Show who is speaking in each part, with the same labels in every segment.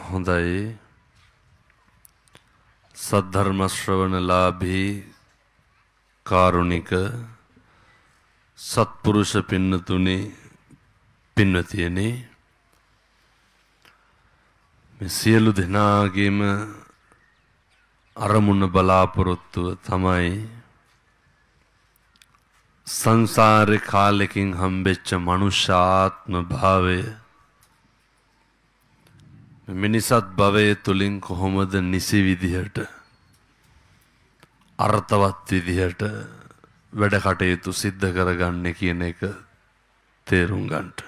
Speaker 1: හොඳයි. සද්ධර්ම ශ්‍රවණලාභී කාරුණික සත්පුරුෂ පින්නතුනි, පින්වතියනි, මේ සියලු දෙනාගේම අරමුණ බලාපොරොත්තුව තමයි සංසාරේ කාලෙකින් හම්බෙච්ච මනුෂ්‍යාත්ම භාවය මිනිසත් භවය තුලින් කොහොමද නිසි විදිහට අර්ථවත් විදිහට වැඩ කටයුතු සිද්ධ කරගන්නේ කියන එක තේරුම් ගන්නට.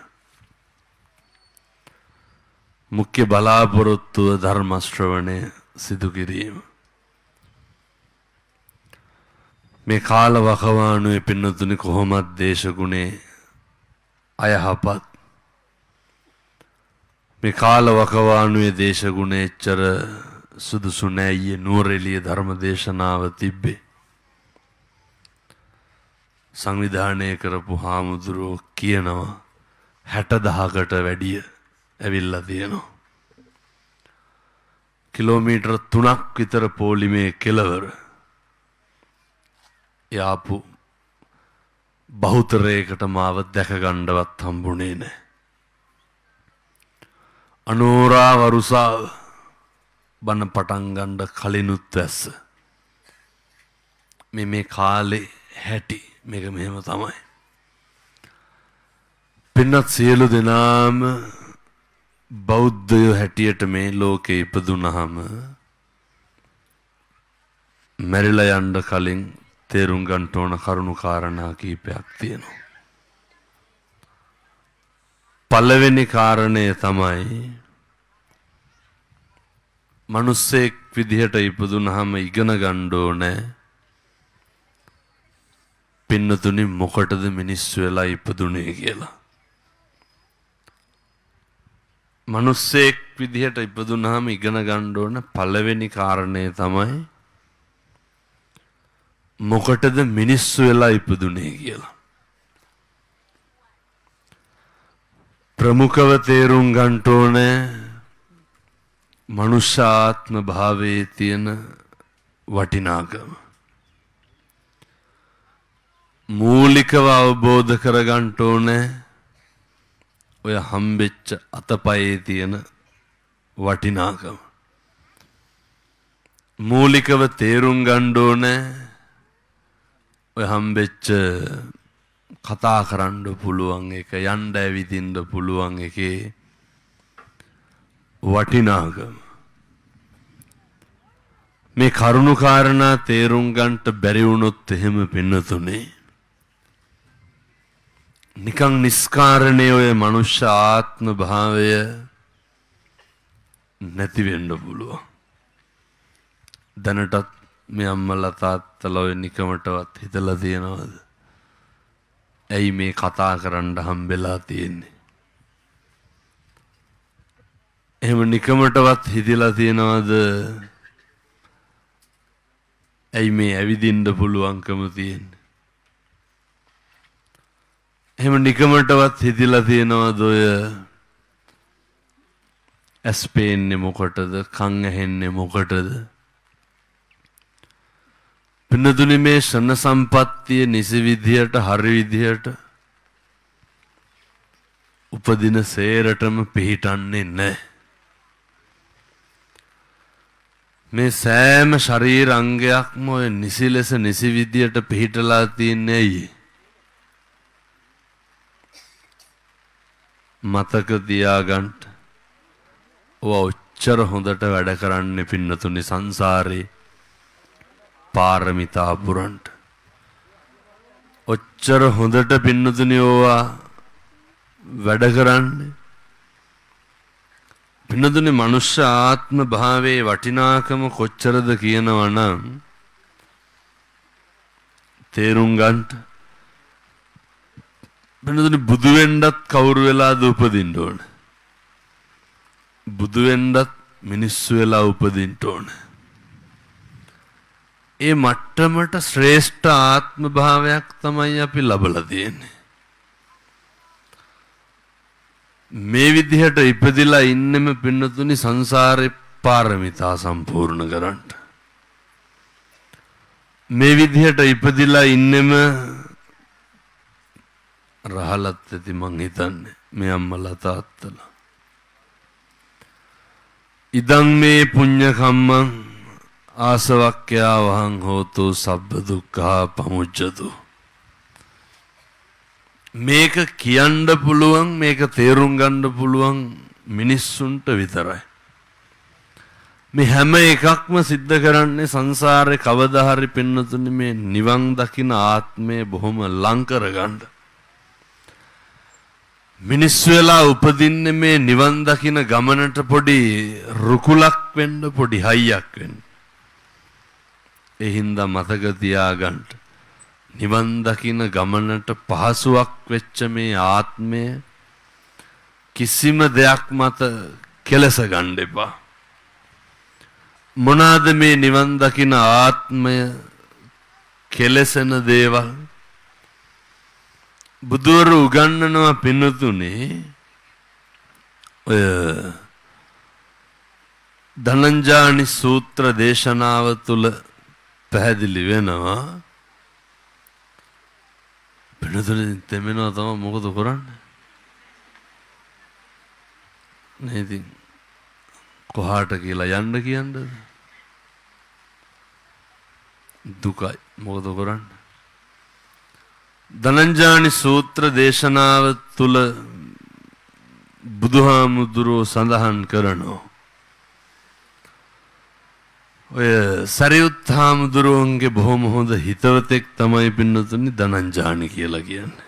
Speaker 1: මුඛ්‍ය බලාපොරොත්තුව ධර්ම ශ්‍රවණය සිදු කිරීම. මේ කාල වකවානුවේ පින්නතුනි කොහොමත් දේශගුණේ අයහපත්. මේ කාල වකවානුවේ දේශගුණේ එච්චර සුදුසු නෑ. ඊයේ නුවරඑළිය ධර්ම දේශනාව තිබ්බේ. සංවිධානය කරපු හාමුදුරුවෝ කියනවා 60,000කට වැඩිය ඇවිල්ලා තියෙනවා. කිලෝමීටර් 3ක් විතර පොලිමේ කෙළවර යාපු බහුතරයකට මාව දැක ගන්නවත් හම්බුනේ නෑ. අනෝරා වරුසාව බණ පටන් ගන්න කලිනුත් වැස්ස. මේ කාලේ හැටි මේක මෙහෙම තමයි. පින්නත් සියලු දෙනාම බෞද්ධයෝ හැටියට මේ ලෝකේ ඉපදුනහම මැරිලා යන්න කලින් තේරුම් ගන්න ඕන කරුණු කාරණා කීපයක් තියෙනවා. පළවෙනි කාරණය තමයි මිනිස්සෙක් විදිහට ඉපදුනහම ඉගෙන ගන්න ඕනේ පින්නතුනි මොකටද මිනිස්සු වෙලා ඉපදුනේ කියලා. මිනිස්සෙක් විදිහට ඉපදුනහම ඉගෙන ගන්න ඕන පළවෙනි කාරණය තමයි මොකටද මිනිස්සු වෙලා ඉපදුනේ කියලා. ප්‍රමුඛව තේරුම් ගන්න ඕනේ මනුෂ්‍යාත්ම භාවයේ තියෙන වටිනාකම. මූලිකව අවබෝධ කරගන්න ඕනේ ඔය හම්බෙච්ච අතපයේ තියෙන වටිනාකම. මූලිකව තේරුම් ගන්න ඕනේ ඔය හම්බෙච්ච කතා කරන්න පුළුවන් එක, යන්න ඇවිදින්න පුළුවන් එකේ වටිනාකම. මේ කරුණු කාරණා තේරුම් ගන්නට බැරි වුණොත් එහෙම පින්නතුනේ නිකන් නිස්කාරණේ ඔය මනුෂ්‍ය ආත්ම භාවය නැති වෙන්න පුළුවන්. දැනටත් මේ අම්මලා තාත්තලා ඔය නිකමටවත් හිතලා තියෙනවද? ඇයි මේ කතා කරන්න හම්බෙලා තියෙන්නේ? එහෙම නිකමටවත් හිතලා තියෙනවද? ඇයි මේ ඇවිදින්න පුළුවන්කම තියෙන්නේ? එහෙම නිකමටවත් හිතිලා තියෙනවද ඔය ඇස් පේන්නේ මොකටද, කන් ඇහෙන්නේ මොකටද? පින්නතුනි මේ ෂණ සම්පත්තිය නිසි විදියට හරි විදියට උපදින සේරටම පිහිටන්නේ නැහැ. මේ සෑම ශරීර අංගයක්ම ඔය නිසි ලෙස නිසි විදියට පිහිටලා තියන්නේ ඇයි? මතක තියාගන්න ඔය ඔච්චර හොඳට වැඩ කරන්නේ පින්නතුනි සංසාරේ පාරමිතා පුරන්ට. ඔච්චර හොඳට පින්නතුනි ඕවා වැඩ කරන්නේ පින්නතුනි මනුෂ්‍ය ආත්ම භාවයේ වටිනාකම කොච්චරද කියනවා නම් තේරුම් ගන්නට පින්නතුනි බුදු වෙන්නත් කවුරු වෙලාද උපදින්න ඕන? බුදු වෙන්නත් මිනිස්සු වෙලා උපදින්න ඕන. ඒ මට්ටමට ශ්‍රේෂ්ඨ ආත්ම භාවයක් තමයි අපි ලබලා තියෙන්නේ. මේ විදිහට ඉපදිලා ඉන්නෙම පින්නතුනි සංසාරේ පාරමිතා සම්පූර්ණ කරන්න. මේ විදිහට ඉපදිලා ඉන්නෙම රහලත් ඇති මං හිතන්නේ මේ අම්මලා තාත්තලා. ඉදං මේ පුඤ්ඤ කම්මං ආසවක්ඛ්‍යා වහං හෝතු සබ්බ දුක්ඛා පමුච්ඡතු. මේක කියන්න පුළුවන්, මේක තේරුම් ගන්න පුළුවන් මිනිස්සුන්ට විතරයි. මේ හැම එකක්ම සිද්ධ කරන්නේ සංසාරේ කවදා හරි පින්නතුනි මේ නිවන් දකින ආත්මය බොහොම ලං කරගන්න. මිනිස් වෙලා උපදින්නේ මේ නිවන් දකින ගමනට පොඩි රුකුලක් වෙන්න, පොඩි හයියක් වෙන්න. ඒ හින්දා මතක තියාගන්න, නිවන් දකින ගමනට පහසුවක් වෙච්ච මේ ආත්මය කිසිම දෙයක් මත කෙලස ගන්න එපා. මොනවාද මේ නිවන් දකින ආත්මය කෙලසෙන දේවල්? බුදුවරු උගන්වනවා පින්නතුනේ, ඔය ධනංජානි සූත්‍ර දේශනාව තුල පැහැදිලි වෙනවා. පින්නතුනේ තෙමෙනවා තමයි, මොකද කරන්නේ? නේ ඉතින් කොහාට කියලා යන්න කියන්නද? දුකයි, මොකද කරන්නේ? ධනංජානි සූත්‍ර දේශනාව තුල බුදුහාමුදුරුවෝ සඳහන් කරනවා, ඔය සරියුත් හාමුදුරුවන්ගේ බොහොම හොඳ හිතවතෙක් තමයි පින්නතුනි ධනංජානි කියලා කියන්නේ.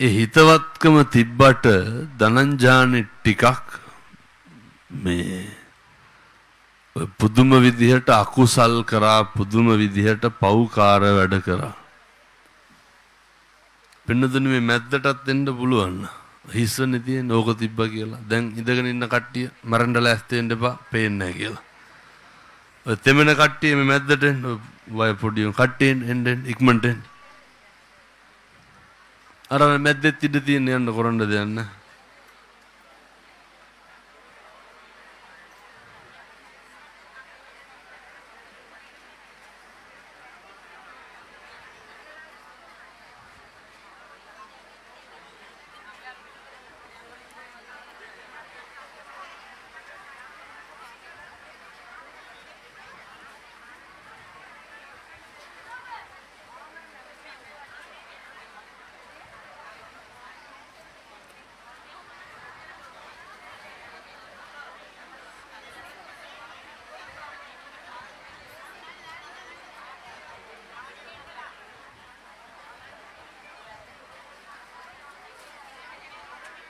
Speaker 1: ඒ හිතවත්කම තිබ්බට ධනංජානි ටිකක් මේ පුදුම විදිහට අකුසල් කරා, පුදුම විදිහට පව්කාර වැඩ කරා. පින්නතුනි මේ මැද්දටත් එන්න පුළුවන්. හිස්සනේ තියෙන ඕක තිබ්බා කියලා. දැන් ඉඳගෙන ඉන්න කට්ටිය මරන්න ලෑස්ති වෙන්න එපා, පේන්නේ නැහැ කියලා. ඔය තෙමෙන කට්ටිය මේ මැද්දට එන්න, වය පොඩි උන් කට්ටිය එන්න එන්න ඉක්මනට එන්න. අර මැද්දෙත් ඉඩ තියෙන යන්න කරන්න දෙයක් නැහැ.